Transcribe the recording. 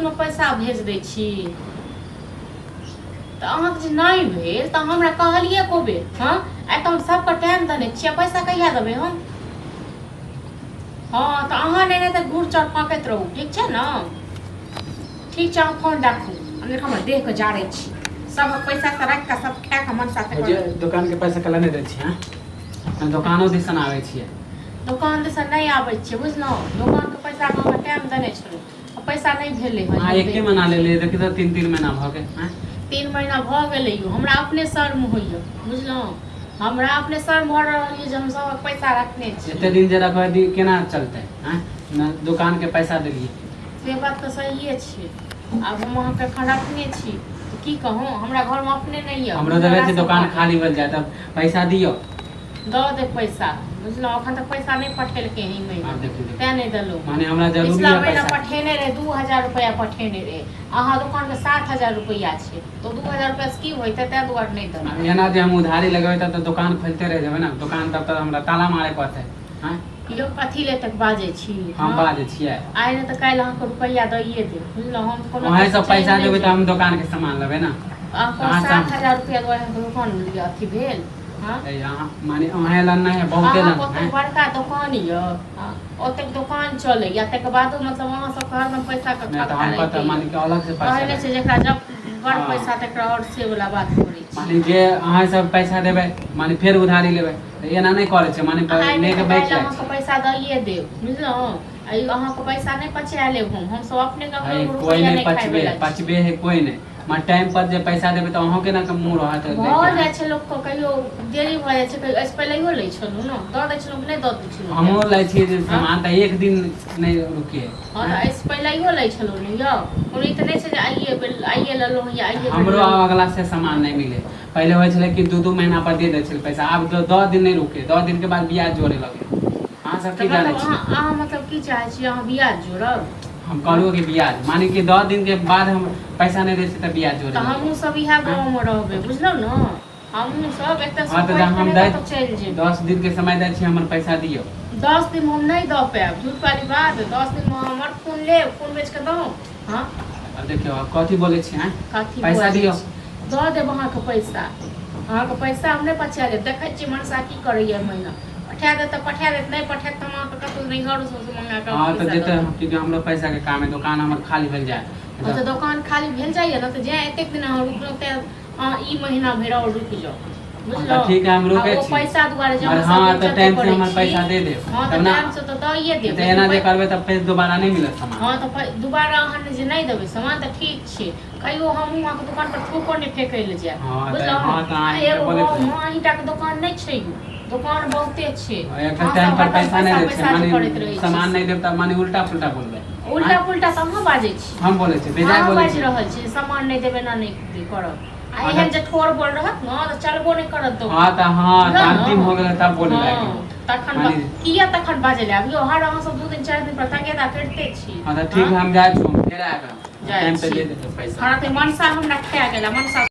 दिनमे पैसा भेज दै छी। तऽ अहाँके जे नहि भेल तऽ हमरा कहलियै एको बेर? हँ, आइ तऽ हम सबके टाइम देने छियै, पैसा कहिया देबै हम? हँ, तऽ अहाँ नहि तऽ गुड़ चाउर फाँकैत रहू। ठीक छै ने? ठीक छै, अहाँ फोन राखू। हम हमर देहके जारै छी, सबक पैसा से राखि कऽ सब खाए कऽ मनसा। जे दोकानके पैसा कला नहि दै छी? हँ, दोकानो दिसन आबै छियै? दोकान दिसन नहि आबै छियै, बुझलहुँ? दोकानके पैसा अहाँके टाइम देने छलहुँ, पैसा नहि भेलै हँ। अहाँ एके महीना लेलियै, देखियौ तऽ 3-3 महीना भऽ गेल। 3 महीना भऽ गेलै यौ। हमरा अपने शर्म होइए, बुझलहुँ? हमरा अपने शर्म भऽ रहल यऽ जे हम सबक पैसा रखने छी। एते दिन जे रखबै दी केना चलतै? आँय, ने दोकानके पैसा देलियै। से बात तऽ सहिए छै। आब हम अहाँके एखन रखने छी तऽ की कहूँ, हमरा घरमे अपने नहि यऽ। हमरो देखै छी दोकान खाली भेल जाय तब पैसा दियौ। दऽ देब पैसा, बुझलहुँ? एखन तक पैसा नहि पठेलकै हँ ई महीना। आब देखियौ, देखियौ। तेँ नहि देलहुँ। माने हमरा जरूरी पिछला है महीना पैसा। पठेने रहै, 2000 रुपैआ पठेने रहै। अहाँ दोकानके 7000 रुपैआ छै, तऽ 2000 रुपैआसँ की होइतै? ताहि दुआरे नहि देलहुँ। आब एना जे हम उधारी लगेबै तब तऽ दोकान खोलिते रहि जेबै ने। दोकान तब तऽ हमरा ताला मारे पड़तै। आँय? यौ, कथी लए तक बाजै छी? हम हँ? बाजै छियै? आइ नहि तऽ काल्हि अहाँके रुपैआ दैए देब, बुझलहुँ? हम कोनो अहीं सब चलि पैसा नहि देबै तऽ जायब। हम दोकानके सामान लेबै ने। अहाँके कहाँ से 7000 रुपैआ दुआरे अहाँके दोकान लिअ अथी भेल? हँ? अहाँ माने अहें लग नहि है, बहुते अहाँके लग ओतेक है। बड़का दोकान यऽ, ओतेक दोकान चलैया, तकर बादो मतलब अहाँ सबके हरदम पैसाके नहि तऽ खगता हम रहिते कतऽ यऽ। माने कि अलग से पैसा कहै नहि लेबै। छै, जेकरा जब बड़ पैसा तकरा आओर से वला बात करै छी। माने जे अहाँ सब पैसा देबै, माने फेर उधारी लेबै, तऽ एना नहि करै छै। माने आइ नहि लेके तऽ बैठ काल्हि जाइ अहाँके छै। पैसा दैए देब, बुझलहुँ? आ ई अहाँके पैसा नहि पचा लेब हम। हमसब अपने है ककरो कोइ रुपैआ नहि नहि खाइ पचबे वला छी। पचबे है कोइ नहि। माने टाइम पर जे पैसा देबै तऽ अहूँके ने मुँह रहत भऽ लैके। जाइ छै लोकके, कहियो देरी भऽ जाइ छै। कहियो एहिसँ पहिलैयो लै छलहुँ ने, दऽ दै छलहुँ कि नहि दऽ दै छलहुँ? हमहूँ लै छियै जे सामान तऽ एक दिन नहि रुके। हँ, तऽ एहिसँ पहिलैयो लै छलहुँ ने यौ। कोनो ई तऽ नहि छै जे आइए आइए लेलहुँ या आइए हमरो आब अगला से सामान नहि मिले। पहिले होइ छलै कि 2-2 महीना पर दे दै छलै पैसा, आब 10 दिन नहि रुके, 10 दिन के बाद ब्याज जोड़े लगे। अहाँ सब तऽ की जानै मतलब छी? अहाँ अहाँ मतलब की चाहै छी? अहाँ ब्याज जोड़ब? हम कहलहुँ कि ब्याज, माने कि 10 दिन के बाद हम पैसा नहि दै छियै तऽ ब्याज जोड़े तऽ लगै। हमहूँ सब इएह गाँवमे रहबै, बुझलहुँ ने? हमहूँ सब एतऽ हँ, तऽ हम दै कतऽ चलि जेबै। 10 दिन के समय दै छी, हमर पैसा दियौ। 10 दिन हम नहि दऽ पायब, झूठ वाली बात। 10 दिनमे हमर खून लेब, खून बेच कऽ दऊ? हँ? आब देखियौ, आब कथी बोलै छी? आँय? कथी पैसा बजै दियौ। छी? दऽ देब अहाँके पैसा। अहाँके पैसा हम नहि पचा लेब। देखै छियै मनसा की करैया। महीना पठा देत तऽ पठा देत, नहि पठायत तऽ हम अहाँके कतहु नैहरो सबसँ मंगा कऽ हँ, तऽ पैसा दऽ जेतै देब। क्योंकि हमरो पैसा के काम है, दोकान हमर खाली भेल जाय। हँ, तऽ दोकान खाली भेल जाइए ने, तऽ जेँ एतेक दिन अहाँ रुकलहुँ तेँ अहाँ ई महीना भरि आओर रुकि जाउ, हँ, तऽ बुझलहुँ? ठीक है, हम आ रुकै ओ छी। पैसा दुआरे जे मगर अहाँ हँ, सब तऽ बेइज्जती टाइम से करै हमर छी। पैसा दे देब हँ, तब तऽ ने। टाइमसँ तऽ दइए नहि देब, तऽ लेकिन एना जे करबै तऽ फेर दोबारा नहि मिलत सामान। हँ, तऽ दोबारा अहाँ जे नहि देबै सामान तऽ ठीक छै, कहियो हमहूँ अहाँके दोकान पर थूको नहि फेकै लए जायब। हँ, तऽ बुझलहुँ? हँ, तऽ आ अहाँ हिनका एगो बोलैत रहू। गाँवमे अहीँटाके दोकान नहि छै यौ, दोकान बहुते छै। एक अहाँ टाइम सब पर हरदम पैसा नहि पैसा दै छै पैसा जे माने करैत रहै छी सामान से। नहि देब तऽ माने उल्टा पुल्टा बोलबै। उल्टा पुल्टा तऽ अहाँ बाजै छी। हम बोलै छी? बेजाय अहाँ बोलै बाजि छी? रहल छी, सामान नहि देबै, एना नहि करब। आ हँ, एहन तऽ जे ठोर बोल रहत ने तऽ चलबो नहि करत दोकान। हँ, तऽ हँ, तऽ बुझलहुँ अंतिम ने? हो गेलै तब बोले हँ, लागि। तखन माने किया तखन बाजै लए आबियौ? हर अहाँ सब 2 दिन 4 दिन पर तगेदा करिते छी। हँ, तऽ ठीक हँ। है, हम जाइ छी, हम फेर आयब। जाइ टाइम पे छी। दे देबै पैसा। हँ, तऽ मनसा हमरा खा गेला मनसा।